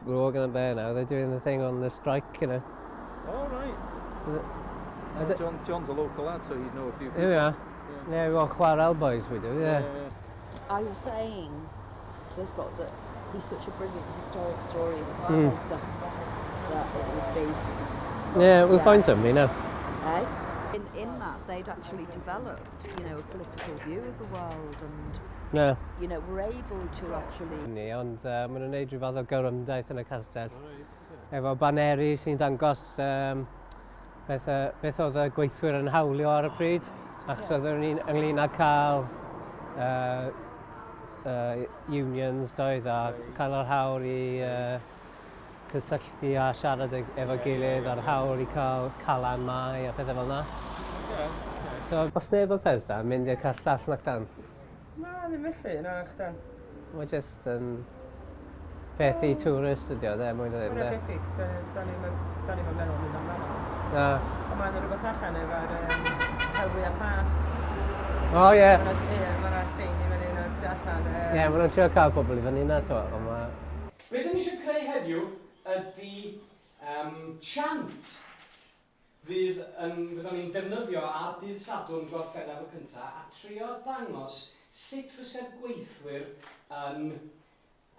We're walking up there now. They're doing the thing on the strike, you know. Oh, right. Well, John, John's a local lad, so he'd know a few people. Here we are. Yeah, yeah we are Chwarel boys, we do, yeah. yeah. I was saying to this lot that he's such a brilliant historic story of mm. that it would be... Yeah, we'll yeah. find somebody now. Eh? In, in that, they'd actually developed, you know, a political view of the world and, yeah. you know, were able to actually... Ni, ond uh, maen nhw'n gwneud rhyw fath o gyrymdaith yn y castell. Efo baneri sy'n dangos um, beth, uh, beth oedd y gweithwyr yn hawlio ar y pryd. Achos oedd nhw'n ynglyn â cael uh, uh, unions doedd a cael yr hawl i uh, cysylltu a siarad e-, efo gilydd a'r hawl i cael calan mai a pethau fel yna. So, os neb o Pesda yn mynd i'r castell nac dan? Na, ddim felly, na, chdan. Mae jyst yn peth i tourist ydi o, de, mwy na ddim, de. Mwy debyg, da ni'n meddwl mynd amdano. Na. Ond mae'n rhywbeth allan efo'r um, helfwy a pasg. O, ie. Mae yna sein i fyny yna tu allan. Ie, yeah, maen nhw'n trio cael pobl i fyny yna, to, ond mae... Be dyn ni eisiau creu heddiw ydy um, chant fydd yn, fyddwn ni'n defnyddio ar dydd Sadwrn Gorffennaf y cyntaf a trio dangos sut fysa'r gweithwyr yn,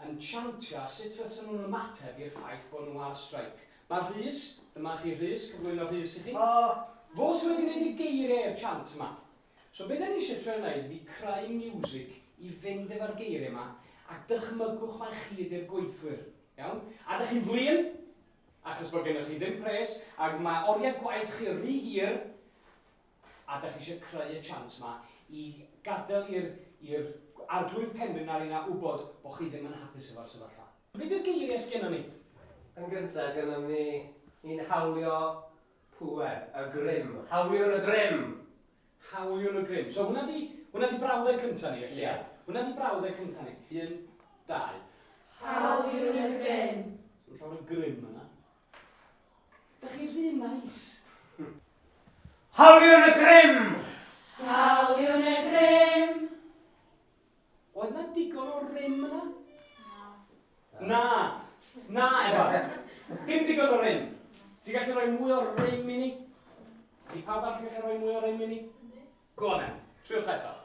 yn chantio a sut fysa nhw'n ymateb i'r ffaith bod nhw ar streic. Mae Rhys, dyma chi Rhys, cyflwyno Rhys i chi. O! Fo sydd wedi gwneud y geiriau i'r chant yma. So be da ni eisiau trio wneud ydy creu music i fynd efo'r geiriau yma a dychmygwch mai chi ydy'r gweithwyr. Iawn? A da chi'n flin, achos bod gennych chi ddim pres, ac mae oriau gwaith chi rhy hir, a da chi eisiau creu y chant yma i gadael i'r i'r arglwydd Penrhyn ar yna wybod bod chi ddim yn hapus efo'r sefyllfa. Be di'r geiriau sgennon ni? Yn gyntaf, gynnon ni ni'n hawlio pŵer, y grym. Hawliwn y grym! Hawliwn y grym. So hwnna di, hwnna di brawddeg cynta ni, felly, ia? Hwnna di brawddeg cynta ni. Un, dau. Hawliwn y grym. Sdim llawer o grym yna. Da chi rhy nice. Hawliwn y grym! Hawliwn y grym. Oedd na digon o rym yna? Na. Na, Efa. Dim digon o rym. Ti'n gallu rhoi mwy o rym i ni? Ydy pawb arall yn gallu rhoi mwy o rym i ni? Go on then. Triwch eto.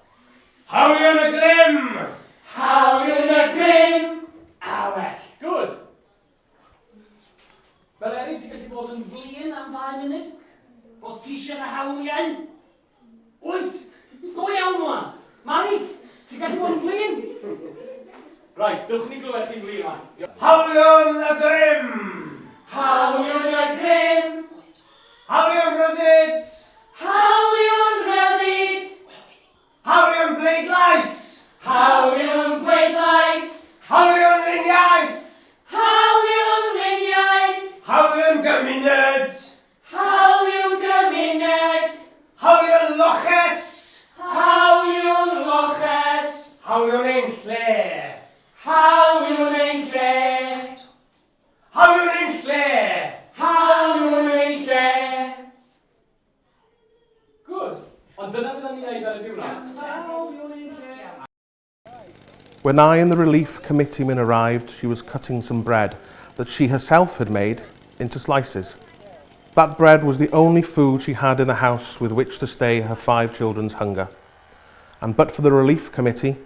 Hawliwn y grym! Hawliwn y grym! A well. Good. Fel Erin, ti'n gallu bod yn flin am ddau munud? Bod ti eisiau dy hawliau? Wyt! Go iawn wan! Mari, ti'n gallu bod yn flin? Right, dewch i ni glywed chi'n flin wan. Hawliwn y grym! Hawliwn y grym! Hawliwn ryddid! Hawliwn ryddid! Hawliwn bleidlais! Hawliwn bleidlais! Hawliwn luniaeth! Hawliwn luniaeth! Hawliwn gymuned! Hawliwn gymuned! Hawliwn loches! Hawliwn loches! Hawliwn ein lle! Hawliwn ein lle! Hawliwn ein lle! Hawliwn ein lle! Good. Ond dyna fyddwn ni'n neud ar y diwrnod. Hawliwn ein lle. When I and the relief committeeman arrived, she was cutting some bread that she herself had made into slices. That bread was the only food she had in the house with which to stay her five children's hunger. And but for the relief committee,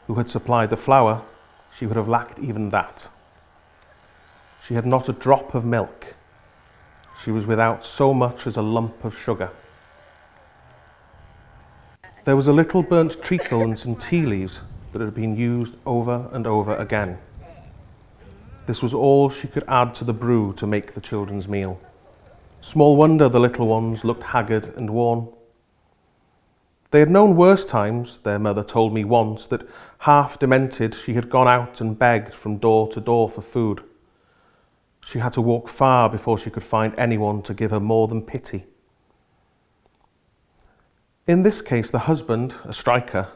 who had supplied the flour, she would have lacked even that. She had not a drop of milk. She was without so much as a lump of sugar. There was a little burnt treacle and some tea leaves that had been used over and over again. This was all she could add to the brew to make the children's meal. Small wonder the little ones looked haggard and worn. They had known worse times, their mother told me once, that half demented she had gone out and begged from door to door for food. She had to walk far before she could find anyone to give her more than pity. In this case, the husband, a striker,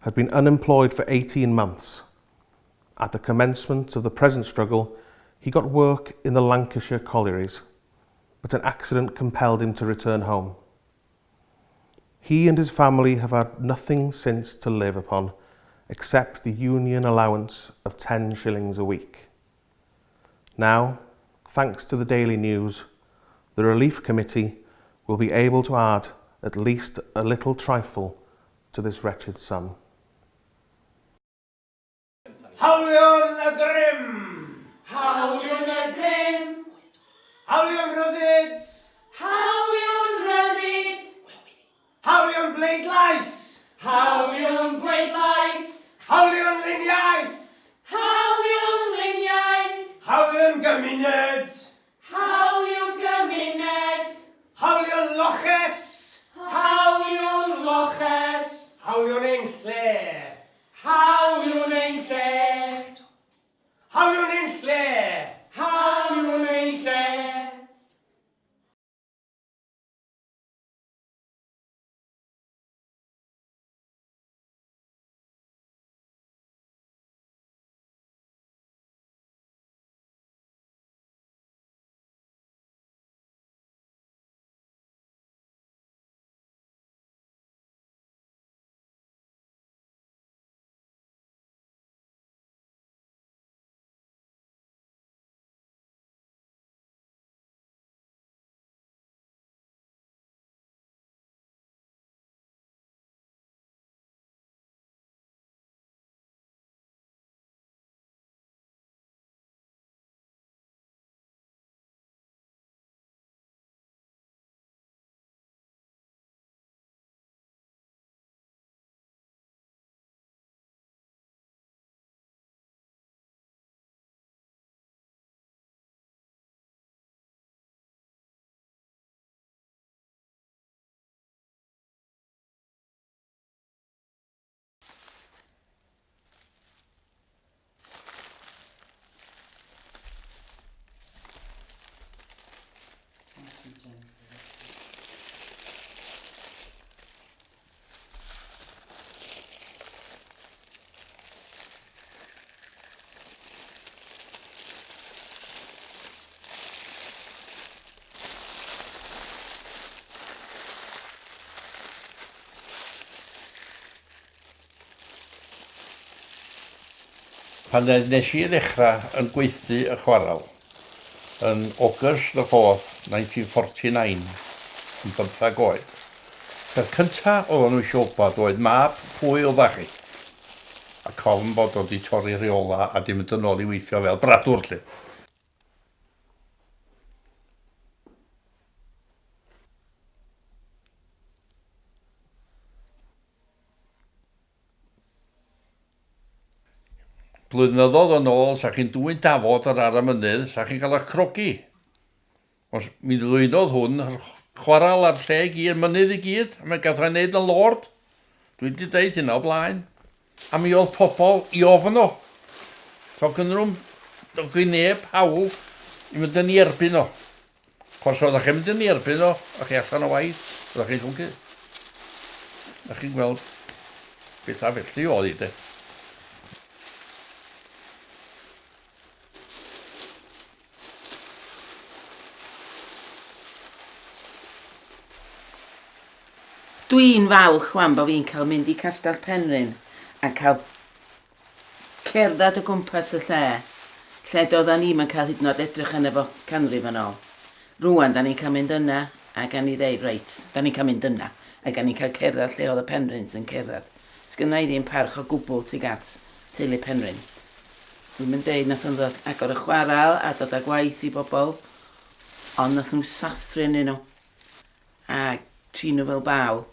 had been unemployed for 18 months. At the commencement of the present struggle, he got work in the Lancashire collieries, but an accident compelled him to return home. He and his family have had nothing since to live upon except the union allowance of 10 shillings a week. Now, thanks to the Daily News, the Relief Committee will be able to add at least a little trifle to this wretched sum. Hawliwn y grym! Hawliwn y grym! Hawliwn rhyddid! Hawliwn rhyddid! Hawliwn bleidlais! Hawliwn bleidlais! Hawliwn luniaeth! Hawliwn luniaeth! Hawliwn gymuned! Hawliwn gymuned! Hawliwn loches! Hawliwn loches! Hawliwn ein lle! Hawliwn ein lle! Hawliwn ein lle! Hawliwn ein lle! Pan nes i ddechrau yn gweithdy y chwarel, yn August the 4th, 1949, yn 15 oed, peth cynta oedden nhw eisiau wybod oedd mab pwy oeddach chi. A cofn bod o wedi torri rheola a di mynd yn ôl i weithio fel bradwr, 'lly. Blynyddoedd yn ôl, sa chi'n dwyn dafod ar ar y mynydd, sa chi'n cael eich crogi. Os mi ddwynodd hwn yr chwaral a'r lle i gyd, mynydd i gyd, a mae gath o'i wneud yn lord. Dwi wedi deud hynna o blaen. A mi oedd pobl i ofn o. So gynnu nhw'm, doedd gen neb hawl i mynd yn ei erbyn o. Cos oeddech chi'n mynd yn ei erbyn o, a chi allan o waith, oeddech chi'n llwncu. A chi'n gweld bethau felly oedd hi de. Dwi'n falch wan bod fi'n cael mynd i Castell Penrhyn a cael cerdded o gwmpas y lle, lle doeddan ni'm yn cael hyd yn oed edrych arno fo canrif yn ôl. Rŵan, da ni'n cael mynd yna a gawn ni ddeud, reit, da ni'n cael mynd yna a gawn ni cael cerdded lle oedd y Penrhyns yn cerdded. Sgynna i ddim parch o gwbl tuag at teulu Penrhyn. Dwi'm yn deud nath nhw ddod agor y chwarel a dod â gwaith i bobl, ond nath nhw sathru arnyn nhw a trin nhw fel baw.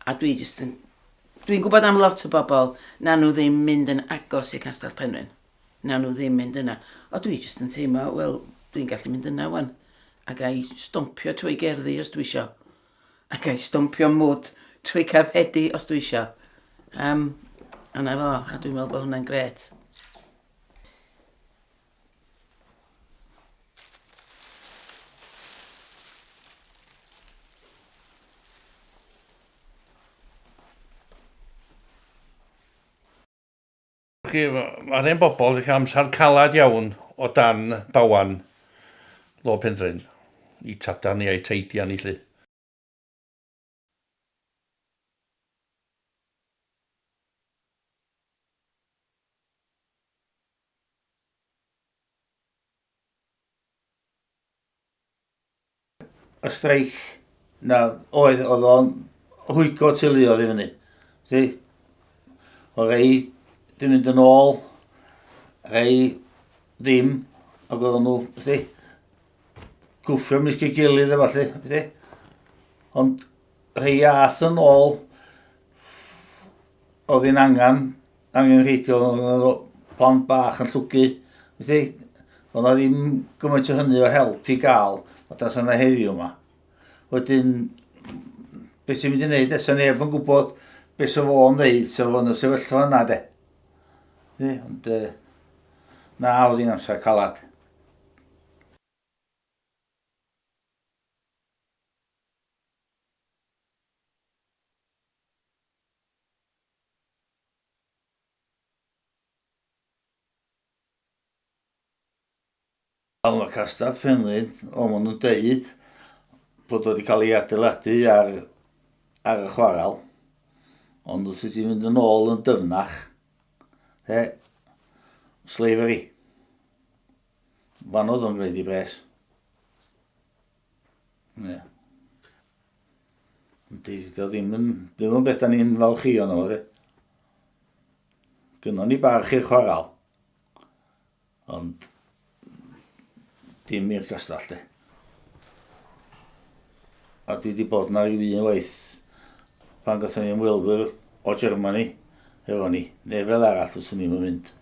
A dwi jyst yn... Dwi'n gwybod am lot o bobl na nhw ddim mynd yn agos i Castell Penrhyn. Na nhw ddim mynd yna. O dwi jyst yn teimlo, wel, dwi'n gallu mynd yna wan. A ga i stompio trwy gerddi os dwi isio. A ga i stompio mwd trwy carpedi os dwi isio. Um, a na fo, a dwi'n meddwl bod hwnna'n gret. Chi, mae'r hen bobl wedi cael amser calad iawn o dan bawan Lord Penrhyn, i tada ni a'i teidia ni 'lly. Y streic, na, oedd, oedd o'n rhwygo teuluoedd i fyny. Ti? O rei di mynd yn ôl, rei ddim, ac oedden nhw, ti, gwffio mysg ei gilydd a ballu, ti. Ond rhei ath yn ôl, oedd hi'n angen, angenrheidiol, oedd plant bach yn llwgu, ti. Oedd 'na ddim gymaint o hynny o help i gael, fatha sa 'na heddiw 'ma. Wedyn, be ti'n mynd i wneud, de? Sa neb yn gwybod be sa fo'n ddeud, sa fo'n y sefyllfa yna, de. Di? Ond, uh, na, oedd hi'n amser calad. Wel, mae Castell Penrhyn, o, maen nhw'n deud bod o wedi cael ei adeiladu ar, ar y chwarel, ond wrth i ti fynd yn ôl yn dyfnach, he, slavery. Fan oedd o'n gwneud i bres. Ie. Yeah. Yndi, dio ddim yn, ddim yn beth da ni'n falchio yno fo, Gynnon ni barch i'r chwaral. Ond dim i'r castell de. A dwi wedi bod na ryw un waith pan gathon ni ymwelwyr o Germany efo ni, neu fel arall fyswn ni'm yn mynd.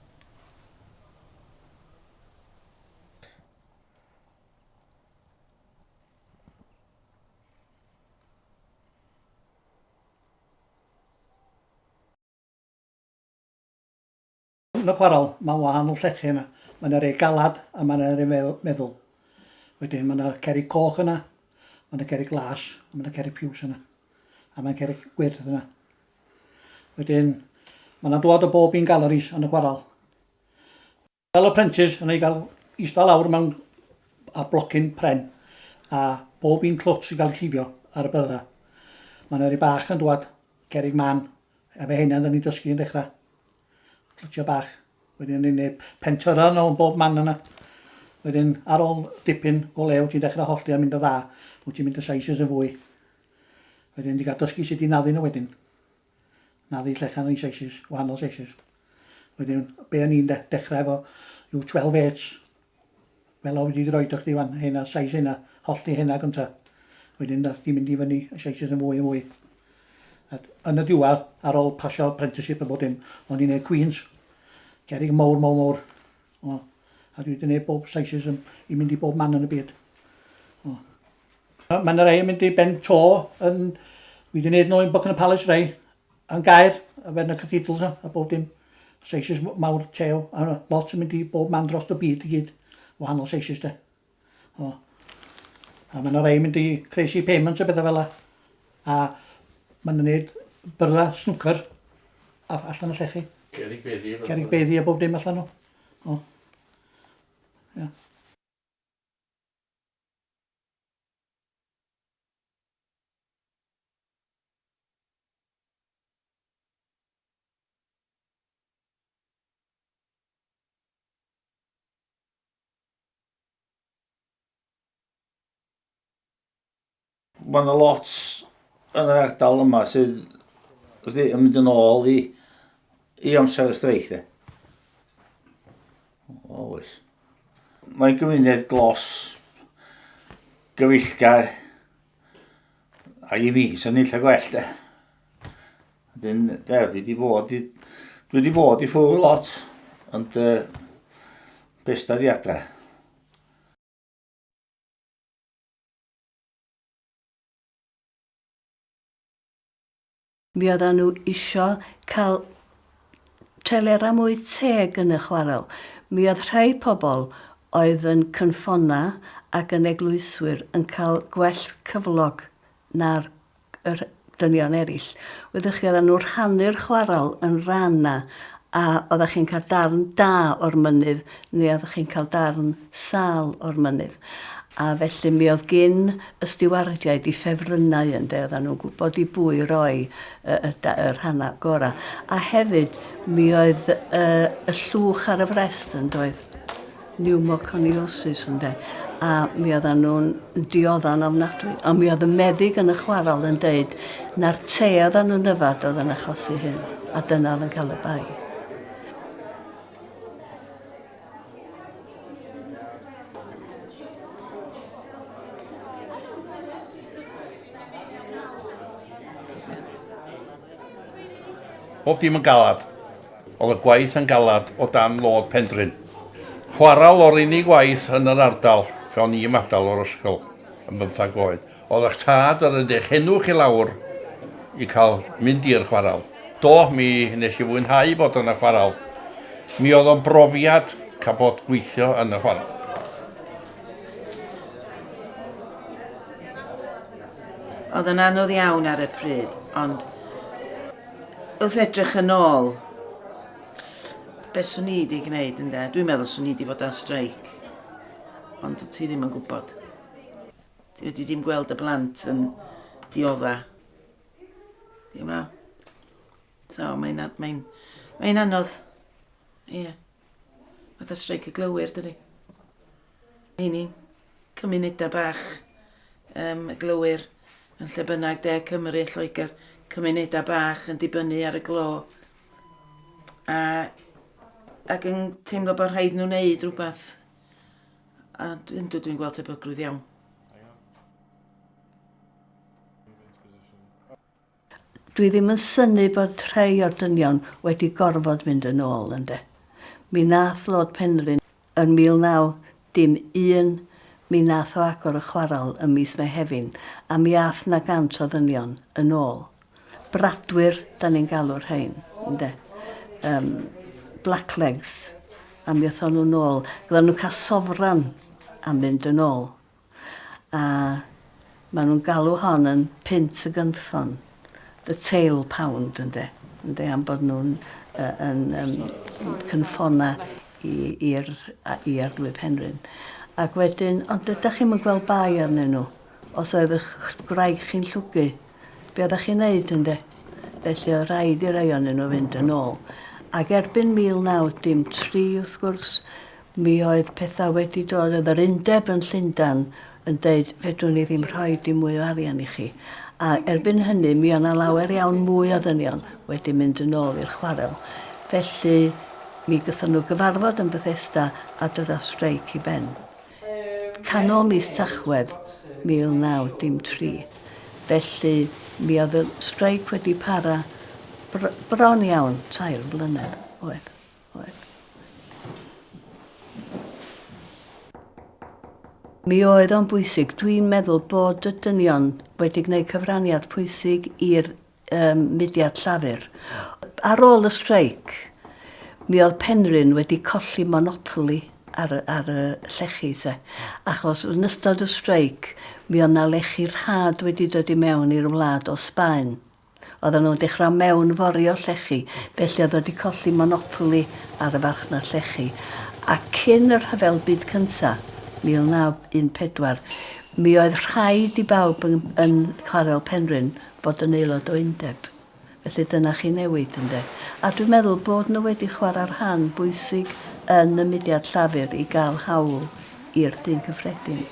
Yn y chwarel, mae wahanol llechi yna. Mae yna rei galad a mae yna rei meddwl. Wedyn mae yna cerrig coch yna, mae yna cerrig glas, a mae yna cerrig piws yna. A mae'n cerrig gwyrdd yna. Wedyn, mae yna dwad o bob un galleries yn y chwarel. Fel apprentice, o'n i gael eistedd lawr mewn a blocyn pren a bob un clwt sy'n cael ei llifio ar y byrddau. Mae yna rei bach yn dwad, cerrig man, a fe heina oedden ni'n dysgu yn dechrau. Clwtio bach. Wedyn o'n i'n gwneud pentyrra nhw yn bob man yna. Wedyn ar ôl dipyn go lew, ti'n dechrau hollti a mynd yn dda. Wyt ti'n mynd y sizes yn fwy. Wedyn ti'n cael dysgu sut i naddu nhw wedyn. Naddu llechan yn sizes, wahanol sizes. Wedyn, be o'n i'n de dechrau efo yw 12 eights. Fel o wedi roed o chdi wan, heina, size heina, hollti heina gynta. Wedyn, da chdi mynd i fyny y sizes yn fwy yn fwy. A yn y diwedd, ar ôl pasio apprenticeship a bod dim, o'n i'n neud Queens. Gerig mowr, mowr, mowr. O, a dwi wedi neud bob sizes yn, i mynd i bob man yn y byd. O. Mae yna rei yn mynd i ben to yn... Dwi wedi gwneud nhw yn Buckingham Palace rei, yn Gaer, a fe'n y cathedrals a, a bob dim. Seises mawr tew, a lot yn mynd i bob man dros y byd i gyd, wahanol seises de. O. A mae yna rei yn mynd i Crazy Payments a bethau fel la. A maen nhw'n gwneud byrddau snwcer allan y llechi. Cerig beddi. Cerig beddi a bob dim allan nhw. O. Ia. Mae yna lot yn yr ardal yma sydd wedi yn mynd yn ôl i, i amser y streic de. O, oes. Mae'n gymuned glos, gyfeillgar, a i mi, sy'n ni'n lle gwell de. Wedyn, de, dwi wedi bod i, dwi wedi bod i ffwrdd lot, ond uh, besta di adre. Mi oeddan nhw isio cael telerau mwy teg yn y chwarel. Mi oedd rhai pobl oedd yn cynffonna ac yn eglwyswyr yn cael gwell cyflog na'r yr dynion eraill. Wyddoch chi, oeddan nhw'n rhannu'r chwarel yn rannau a oeddech chi'n cael darn da o'r mynydd neu oeddech chi'n cael darn sâl o'r mynydd. A felly mi oedd gin y stiwardiaid i ffefrynnau ynde, oeddan nhw'n gwybod i bwy roi y, y, y rhannau gorau. A hefyd mi oedd y, y llwch ar y frest yn doedd? Pneumoconiosis ynde? A mi oedden nhw'n diodda'n ofnadwy. Ond mi oedd y meddyg yn y chwarel yn deud na'r te oedden nhw'n yfad oedd yn achosi hyn. A dyna oedd yn cael y bai. Pob dim yn galad. Oedd y gwaith yn galad o dan Lord Penrhyn. Chwaral o'r unig waith yn yr ardal lle o'n i'n ymadael o'r ysgol yn bymthag oed. Oedd eich tad yn rhaid eich enw chi lawr i cael mynd i'r chwaral. Do, mi nes i fwynhau bod yn y chwaral. Mi oedd o'n brofiad cael bod gweithio yn y chwaral. Oedd yn anodd iawn ar y pryd, ond wrth edrych yn ôl, be swn i wedi gwneud ynde? Dwi'n meddwl swn i wedi bod ar streic, ond ti ddim yn gwybod. Ti wedi ddim gweld y blant yn diodda. Ti'n meddwl? So, mae'n mae mae anodd. Ie. Yeah. Fatha streic y glowyr, dydy. Heini, cymunedau bach, um, y glowyr yn lle bynnag, De Cymru, Lloegr, cymunedau bach yn dibynnu ar y glo. A, ac yn teimlo bod rhaid nhw wneud rhywbeth. A dwi'n dwi gweld tebygrwydd iawn. Dwi ddim yn synnu bod rhei o'r dynion wedi gorfod mynd yn ôl, ynde. Mi nath Lord Penrhyn yn 1901, mi nath o agor y chwaral ym mis Mehefin, a mi ath 'na gant o ddynion yn ôl. Bradwyr, 'dan ni'n galw'r rhein, ynde. Yym, blacklegs. A mi athon nhw nôl. Oedden nhw'n cael sofran am fynd yn ôl. A maen nhw'n galw hon yn punt y gynffon, the tail pound ynde, ynde, am bod nhw'n uh, yn um, cynffona i'r i Arglwydd Penrhyn. Ac wedyn, ond ydych chi'm yn gweld bai arnyn nhw, os oedd eich gwraig chi'n llwgu, be oeddech chi'n neud ynde? Felly oedd rhaid i rai ohonyn nhw fynd yn ôl. Ac erbyn 1903 wrth gwrs, Mi oedd pethau wedi dod, oedd yr undeb yn Llundain yn deud fedrwn ni ddim rhoi dim mwy o arian i chi. A erbyn hynny mi oedd 'na lawer iawn mwy o ddynion wedi mynd yn ôl i'r chwarel. Felly mi gathon nhw gyfarfod yn Bethesda a dod â streic i ben. Canol mis Tachwedd 1903. Felly mi oedd y streic wedi para bron iawn tair blynedd, oedd. Oedd. Mi oedd o'n bwysig. Dwi'n meddwl bod y dynion wedi gwneud cyfraniad pwysig i'r um, mudiad llafur. Ar ôl y streic, mi oedd Penrhyn wedi colli monopoli ar, ar y llechi, te. Achos yn ystod y streic, mi oedd 'na lechi rhad wedi dod i mewn i'r wlad o Sbaen. Oedden nhw'n dechrau mewnforio llechi, felly oedd o wedi colli monopoli ar y farchnad llechi. A cyn y Rhyfel Byd Cynta', 1914, mi oedd rhaid i bawb yn, yn Chwarel Penrhyn fod yn aelod o undeb. Felly dyna chi newid, ynde. A dwi'n meddwl bod nhw wedi chwarae rhan bwysig yn y mudiad Llafur i gael hawl i'r dyn cyffredin.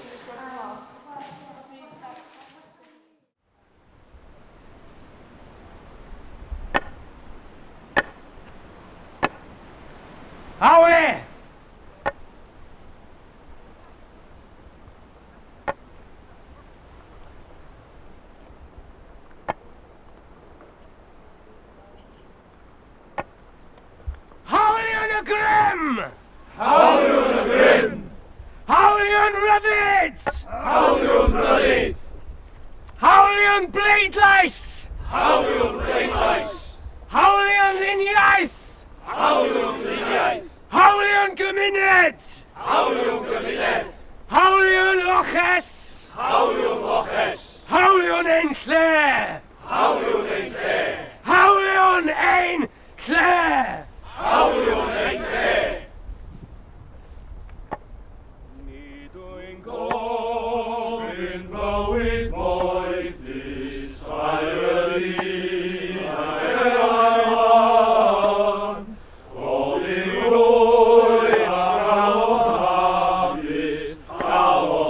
Awe! Hawliwn y grym! Hawliwn y grym! Hawliwn ryddid! Hawliwn ryddid! Hawliwn bleidlais! Hawliwn bleidlais! Hawliwn luniaeth! Hawliwn luniaeth! Hawliwn gymuned! Hawliwn gymuned! Hawliwn loches! Hawliwn loches! Hawliwn ein lle! Hawliwn ein lle! Hawliwn ein lle! Hawliwn ein lle! Nid wy'n gofyn bywyd moethus, rhai yr un ag yr ail an. Gofyn rwyf ar galon hapus, calon.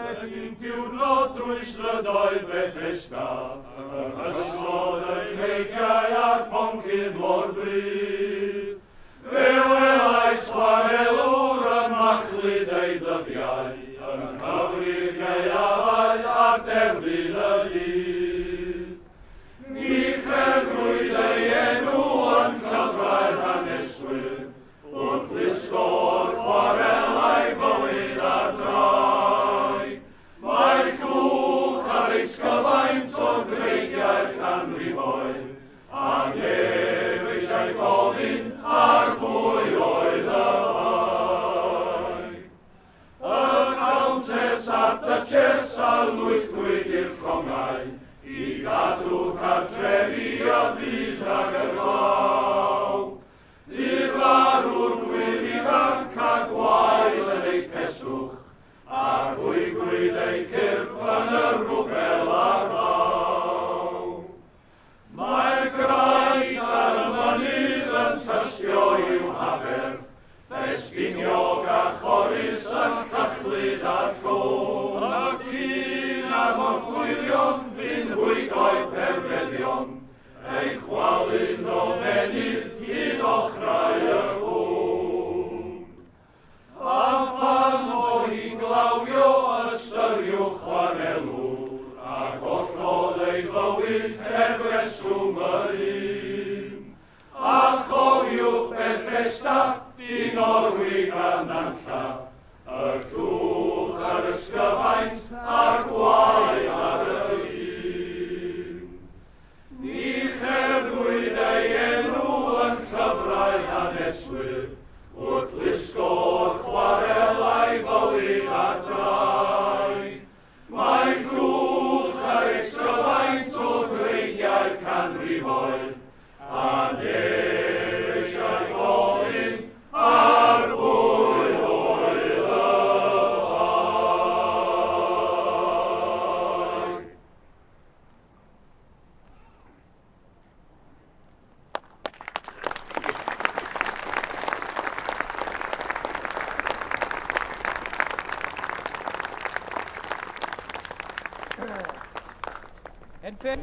Un diwrnod drwy strydoedd Bethesda, yng nghysgod y creigiau a'r poncydd mor brudd. Fe welais chwarelwr yn machlud ei ddyddiau, yn cyfri'r gaeafau ar derfyn y dydd. Ni cherddwyd ei enw yn llyfrau'r haneswyr, Wrth lusgo'r chwarel a'i fywyd ar drai, Mae llwch ar ei sgyfaint o dreigiau'r canrifoedd, A neb eisiau gofyn ar bwy oedd y bai. Y Countess a'r Duchess a lwythwyd i'r llongau I gadw cartrefi y byd rhag y glaw. Bu farw'r gwŷr ifanc a gwael yn eu peswch, a rhwygwyd eu cyrff yn y rwbel a'r baw. Mae'r graig ar y mynydd yn tystio i'w haberth, Ffestiniog a Chorris yn llychlyd a'r llwm. Ac un ar morthwylion fu'n rhwygo'i perfeddion, Ei chwalu'n domennydd hyd ochrau y cwm. A phan fo hi'n glawio ystyriwch chwarelwr a gollodd ei fywyd heb reswm yr un. A chofiwch Bethesda, Dinorwig a Nantlla, Y llwch a'r ysgyfaint a'r gwae ar y un. Ni cherddwyd ei enw yn llyfrau haneswyr, wrth lusgo'r chwarel a'i fywyd ar drai. Mae llwch ar ei sgyfaint o dreigiau'r canrifoedd, a neb eisiau gofyn ar bwy oedd y bai. Enfyn.